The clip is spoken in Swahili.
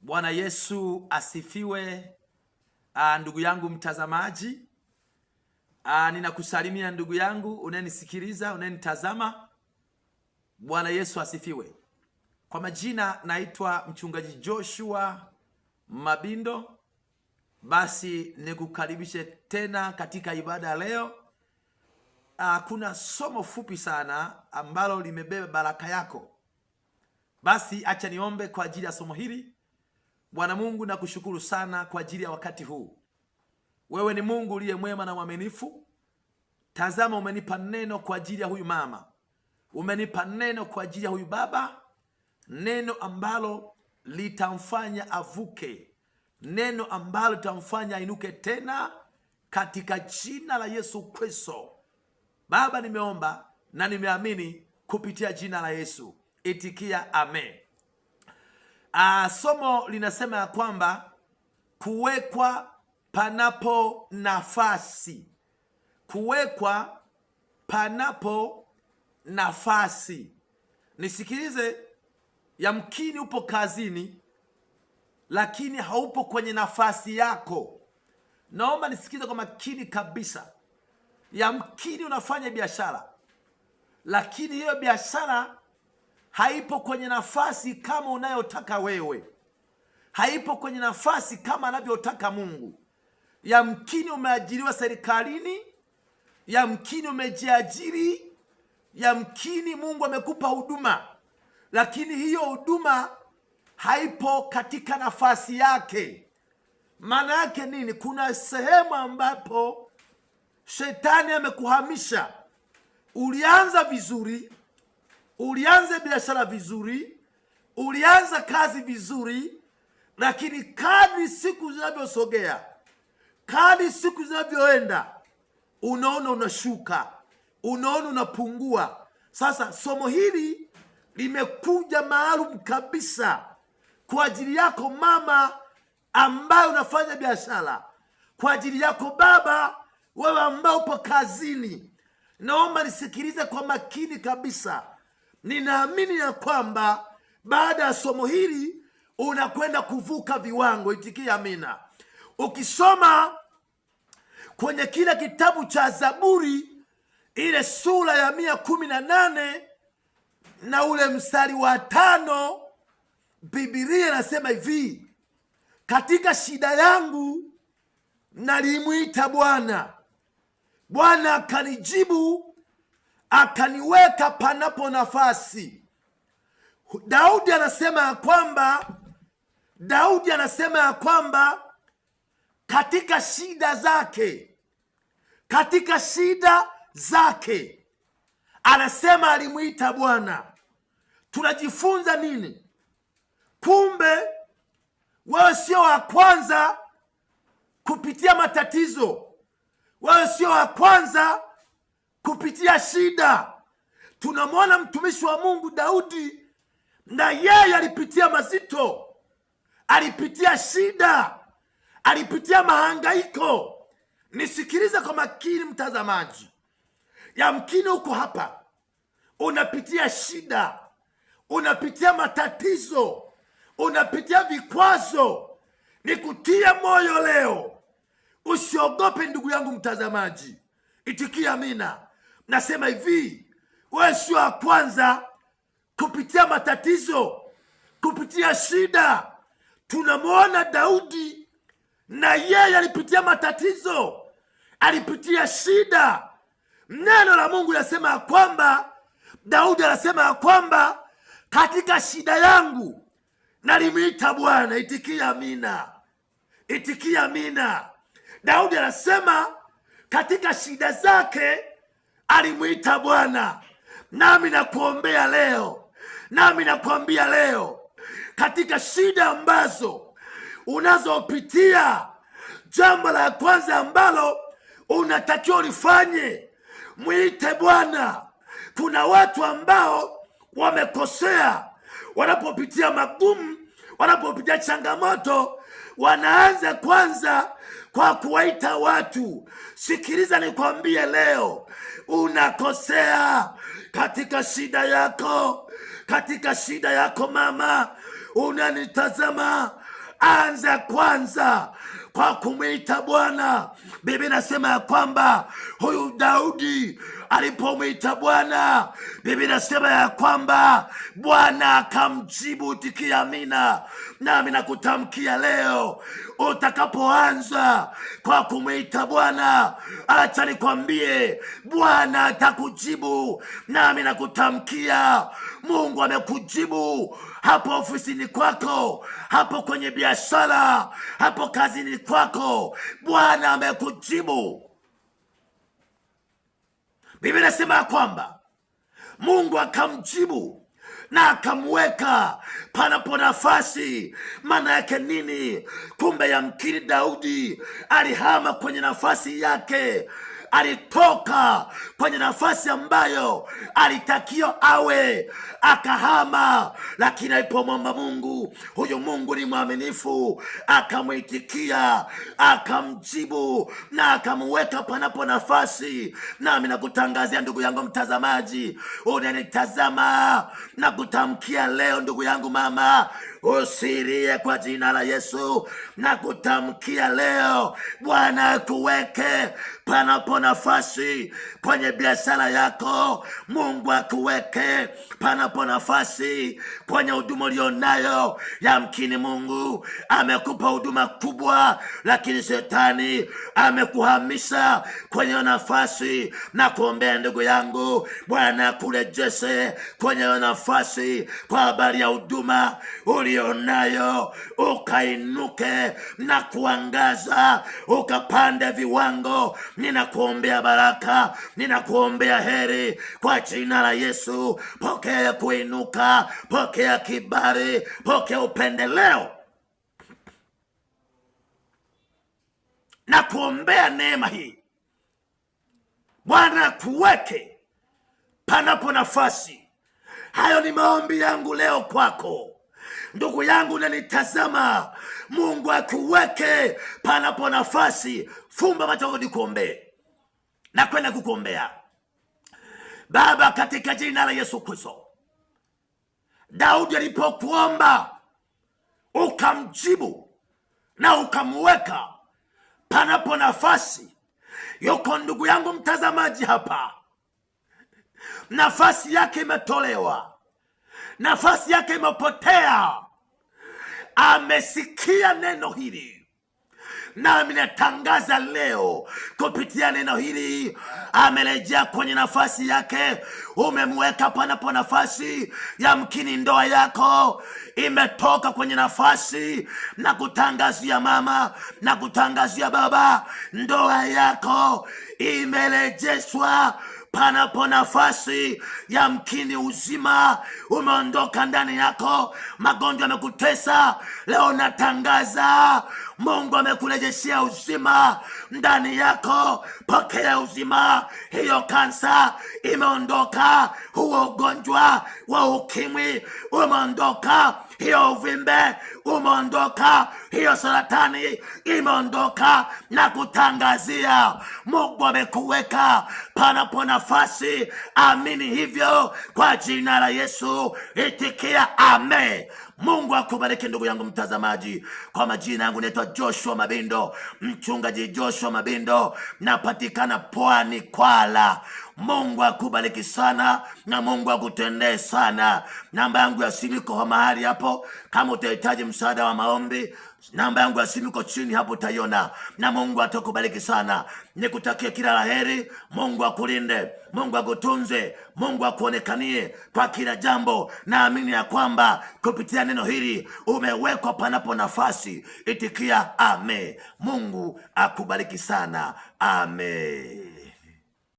Bwana Yesu asifiwe. Ndugu yangu mtazamaji, ninakusalimia ndugu yangu unayenisikiliza, unayenitazama. Bwana Yesu asifiwe. Kwa majina naitwa mchungaji Joshua Mabindo. Basi nikukaribishe tena katika ibada ya leo. Kuna somo fupi sana ambalo limebeba baraka yako. Basi acha niombe kwa ajili ya somo hili. Bwana Mungu, nakushukuru sana kwa ajili ya wakati huu. Wewe ni Mungu uliye mwema na mwaminifu. Tazama, umenipa neno kwa ajili ya huyu mama, umenipa neno kwa ajili ya huyu baba, neno ambalo litamfanya avuke, neno ambalo litamfanya ainuke tena, katika jina la Yesu Kristo. Baba, nimeomba na nimeamini kupitia jina la Yesu. Itikia amen. Somo linasema ya kwamba kuwekwa panapo nafasi, kuwekwa panapo nafasi. Nisikilize, yamkini upo kazini, lakini haupo kwenye nafasi yako. Naomba nisikilize kwa makini kabisa. Yamkini unafanya biashara, lakini hiyo biashara haipo kwenye nafasi kama unayotaka wewe, haipo kwenye nafasi kama anavyotaka Mungu. Yamkini umeajiriwa serikalini, yamkini umejiajiri, yamkini Mungu amekupa huduma, lakini hiyo huduma haipo katika nafasi yake. Maana yake nini? Kuna sehemu ambapo shetani amekuhamisha. Ulianza vizuri, ulianza biashara vizuri, ulianza kazi vizuri, lakini kadri siku zinavyosogea, kadri siku zinavyoenda, unaona unashuka, unaona unapungua. Sasa somo hili limekuja maalum kabisa kwa ajili yako mama ambaye unafanya biashara, kwa ajili yako baba, wewe ambao upo kazini. Naomba nisikilize kwa makini kabisa. Ninaamini ya kwamba baada ya somo hili unakwenda kuvuka viwango. Itikia amina. Ukisoma kwenye kile kitabu cha Zaburi ile sura ya 118 na ule mstari wa 5, Biblia inasema hivi: katika shida yangu nalimwita Bwana, Bwana akanijibu akaniweka panapo nafasi. Daudi anasema ya kwamba, Daudi anasema ya kwamba katika shida zake, katika shida zake anasema alimwita Bwana. Tunajifunza nini? Kumbe wewe sio wa kwanza kupitia matatizo, wewe sio wa kwanza kupitia shida. Tunamwona mtumishi wa Mungu Daudi, na yeye alipitia mazito, alipitia shida, alipitia mahangaiko. Nisikilize kwa makini mtazamaji, yamkini uko hapa unapitia shida, unapitia matatizo, unapitia vikwazo. Nikutie moyo leo, usiogope ndugu yangu mtazamaji, itikia amina. Nasema hivi, wewe sio wa kwanza kupitia matatizo, kupitia shida. Tunamwona Daudi na yeye alipitia matatizo, alipitia shida. Neno la Mungu linasema ya kwamba Daudi anasema ya kwamba katika shida yangu nalimwita Bwana. Itikia amina, itikia amina. Daudi anasema katika shida zake alimwita Bwana. Nami nakuombea leo, nami nakuambia leo, katika shida ambazo unazopitia, jambo la kwanza ambalo unatakiwa ulifanye, mwite Bwana. Kuna watu ambao wamekosea, wanapopitia magumu, wanapopitia changamoto, wanaanza kwanza kwa kuwaita watu. Sikiliza nikwambie leo, unakosea katika shida yako, katika shida yako mama, unanitazama, Anza kwanza kwa kumwita Bwana. Biblia inasema ya kwamba huyu Daudi alipomwita Bwana, Biblia inasema ya kwamba Bwana akamjibu. Itikia amina. Nami nakutamkia leo, utakapoanza kwa kumwita Bwana, acha nikwambie, Bwana atakujibu. Nami nakutamkia, Mungu amekujibu hapo ofisini kwako, hapo kwenye biashara, hapo kazini kwako, Bwana amekujibu. Biblia inasema ya kwamba Mungu akamjibu na akamweka panapo nafasi. Maana yake nini? Kumbe yamkini Daudi alihama kwenye nafasi yake, alitoka kwenye nafasi ambayo alitakiwa awe, akahama. Lakini alipomwomba Mungu, huyu Mungu ni mwaminifu, akamwitikia, akamjibu na akamweka panapo nafasi. Nami nakutangazia ndugu yangu mtazamaji, unanitazama na kutamkia leo, ndugu yangu mama, usilie kwa jina la Yesu. Na kutamkia leo, Bwana akuweke panapo nafasi kwenye biashara yako. Mungu akuweke panapo nafasi kwenye huduma ulionayo. Yamkini Mungu amekupa huduma kubwa, lakini shetani amekuhamisha kwenye nafasi. Na kuombea ndugu yangu, Bwana akurejeshe kwenye nafasi kwa habari ya huduma ulionayo, ukainuke na kuangaza, ukapande viwango. Ninakuombea baraka, ninakuombea heri kwa jina la Yesu. Pokea kuinuka, pokea kibali, pokea upendeleo na kuombea neema hii. Bwana kuweke panapo nafasi. Hayo ni maombi yangu leo kwako ndugu yangu unanitazama. Mungu akuweke panapo nafasi. Fumba macho yako nikuombee, na kwenda kukuombea. Baba, katika jina la Yesu Kristo, Daudi alipokuomba ukamjibu na ukamweka panapo nafasi. Yuko ndugu yangu mtazamaji hapa, nafasi yake imetolewa, nafasi yake imepotea. Amesikia neno hili, nami natangaza leo kupitia neno hili, amerejea kwenye nafasi yake. Umemweka panapo nafasi. Yamkini ndoa yako imetoka kwenye nafasi, na kutangazia mama na kutangazia baba, ndoa yako imerejeshwa panapo nafasi. Yamkini uzima umeondoka ndani yako, magonjwa yamekutesa. Leo natangaza Mungu amekurejeshea uzima ndani yako. Pokea uzima, hiyo kansa imeondoka, huo ugonjwa wa ukimwi umeondoka, hiyo uvimbe umeondoka, hiyo saratani imeondoka, na kutangazia Mungu amekuweka panapo nafasi. Amini hivyo kwa jina la Yesu, itikia amen. Mungu akubariki ndugu yangu mtazamaji. Kwa majina yangu naitwa Joshua Mabindo, mchungaji Joshua Mabindo, napatikana Pwani Kwala. Mungu akubariki sana na Mungu akutendee sana. Namba yangu ya simu iko mahali hapo, kama utahitaji msaada wa maombi, namba yangu ya simu iko chini hapo, utaiona. Na Mungu atakubariki sana. Nikutakie kila la heri. Mungu akulinde, Mungu akutunze, Mungu akuonekanie kwa kila jambo. Naamini ya kwamba kupitia neno hili umewekwa panapo nafasi. Itikia ame. Mungu akubariki sana, ame.